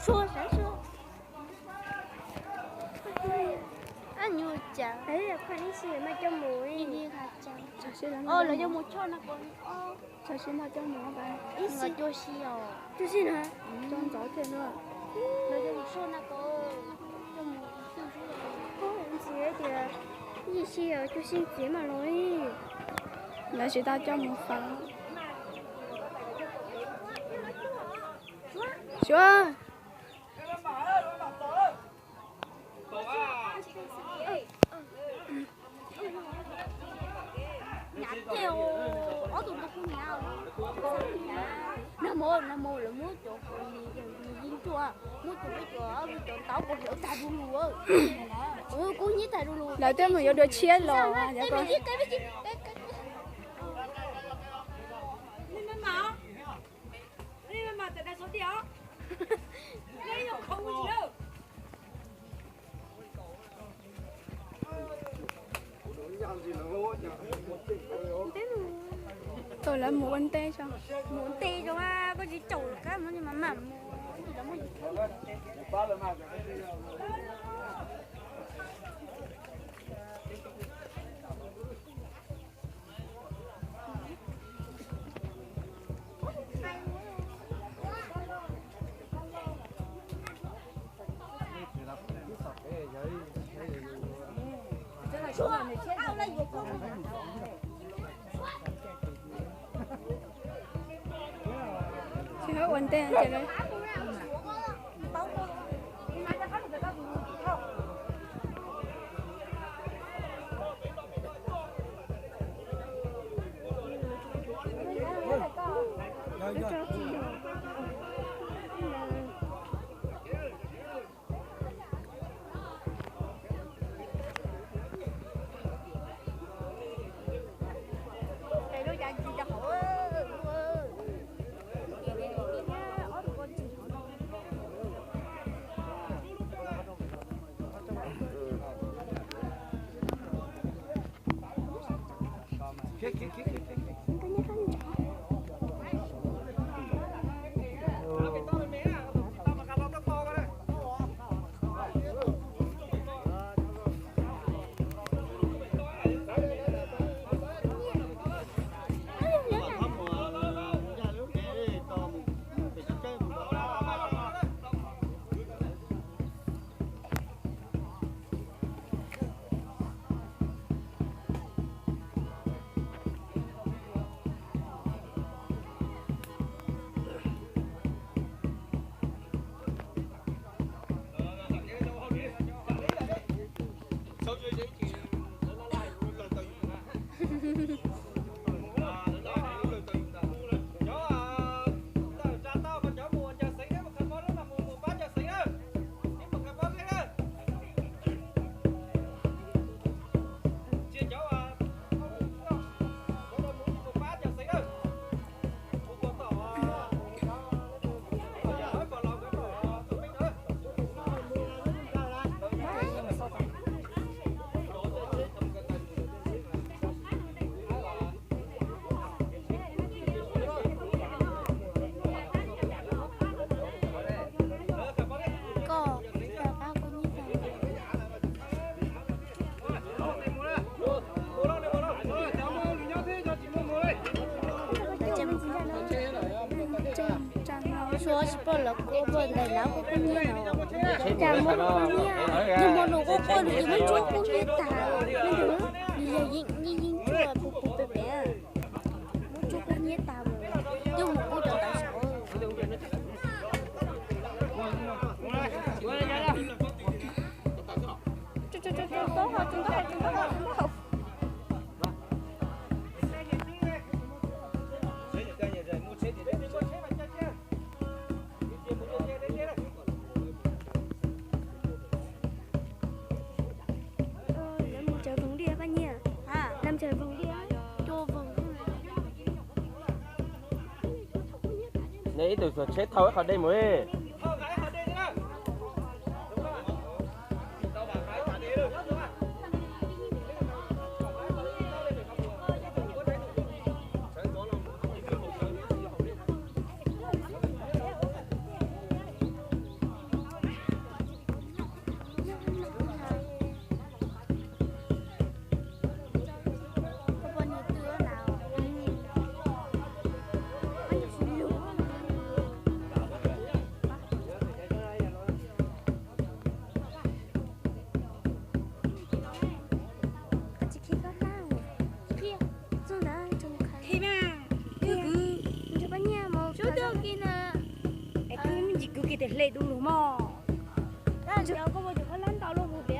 Tuag sawv sua. Ab nyuj cas. Ib sim mas coj mus. Lawv coj mus choj na ko. Ib sim cua si os. Cua si na. Cov ntxov thiab na. Lawv coj mus soj na ko. Coj mus ntxiv tias ib sim cua si ntxiv mas los. Lawv tsis tau coj mus faus. Suav. Lawv twb mus yuav dua tshiab los. Tau lawv mus ua ntej tso. Mus ua ntej tso, koj tsis caum lawm, koj mam mus. Tsis ua ntej ces Suav tsis pom lawv kuj pom ntawm lawv kuj pom nyiaj no. Cas muaj kuj nyiaj, yog muaj nus kuj pom nws, yog muaj ntsuab kuj nyiaj tag, nws yog yeej yeej tsuag puv puv pem pem, muaj ntsuab kuj nyiaj tag, yog mus kuj cov ntawd saud. Lawv mus txawv voos liaj paj nyiaj, lawv mus txawv voos liaj, cua voos. Nej ib tug txog tsheb thauj ib qho dej mus li. Tus kis tes hle du lug mog. Koj mus ua tus khaub hlab ntau luaj mus pem.